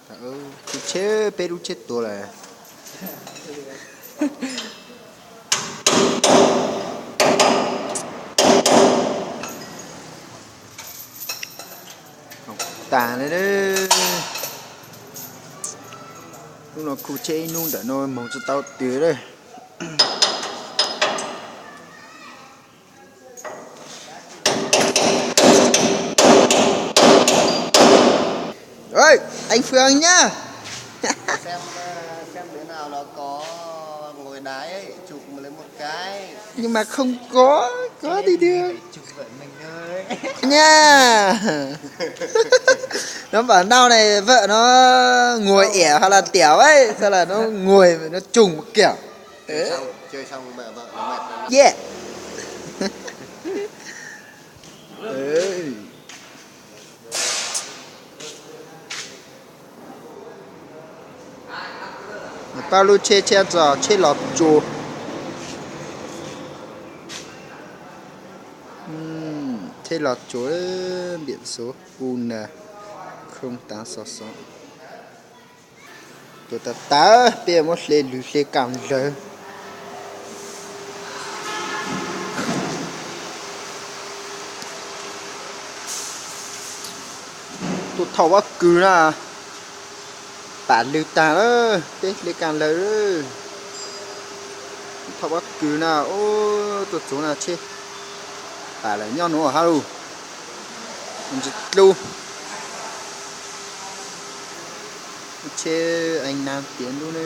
Tus tsheb, peb lub tsheb tuag lawm. Tas li. Hnub no khu tsheb ib hnub ntawm no moog tsis tau twg li. Ê, anh Phương nhá. Nhưng mà không có, có đi được. Nha. Nó bảo đau này, vợ nó ngồi ỉa hoặc là tiểu ấy, sao là nó ngồi mà nó trùng một kiểu. Yeah. Pab lub tsheb tsheb txog tsheb los tsuas. Tsheb los tsuas, biển số U N không tám sáu sáu. Tuaj tas tas peb muab hle lwg hle kaam lawg. Tuaj thauj pob kws na. Pam lwg tag lawm, peb hle kaam lawg. Tuaj thauj pob kws na, tuaj txug na tsheb pam lawm nyob nuav hab lug. Ntsis dlub. Tsheb ees naag tiav ntuj ne.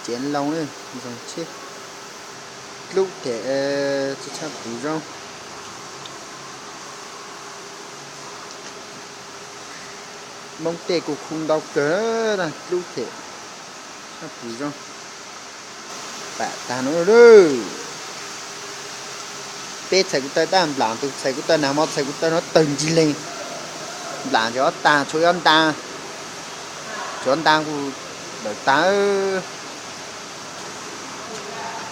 Ceev loo ne, zoo tsheb dlub them, tsis tshaj puv zoo. Moob tej kuj khu ntau kawg, dlub them tshaj puv zoo. Pam tag nuav lawm. Peb txhais kuv taw dab nplaam, tus txhais kuv taw nag hmo txhais kuv taw no tawg ncig leeg. Nplaam cov tag tshuav ib nta, cov nta kuj lawm tag.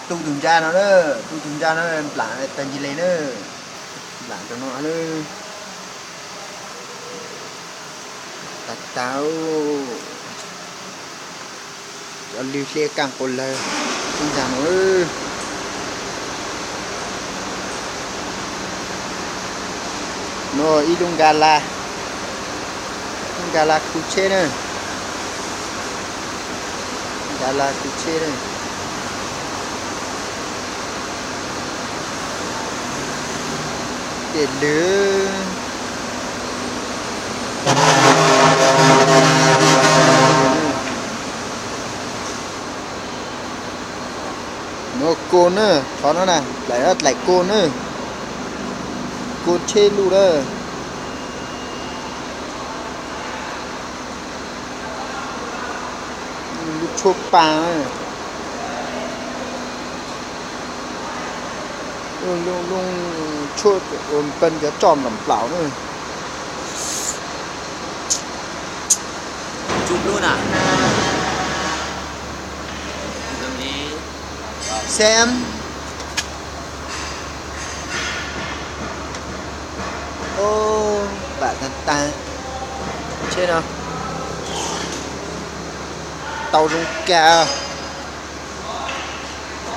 Tu tus ntsa no na, tu tus ntsa no nplaam tawg ncig leeg na. Nplaam rau no na. Tag tag. Cov lwg hle kaam quas lawg ib ntsag no. Nuav ib lub nka la, lub nka la khu tsheb na. Nka la khu tsheb na. Tej lwg. Nuav kua na, qhov no na, dlaim no dlaim kua na, kua tsheb luj lawm. Lub tshuab pag, lub tshuab pag cov tsoj nplaum nplaum na. Xem. Ub, pam tag tag. Tsheb no tau zoo kawg.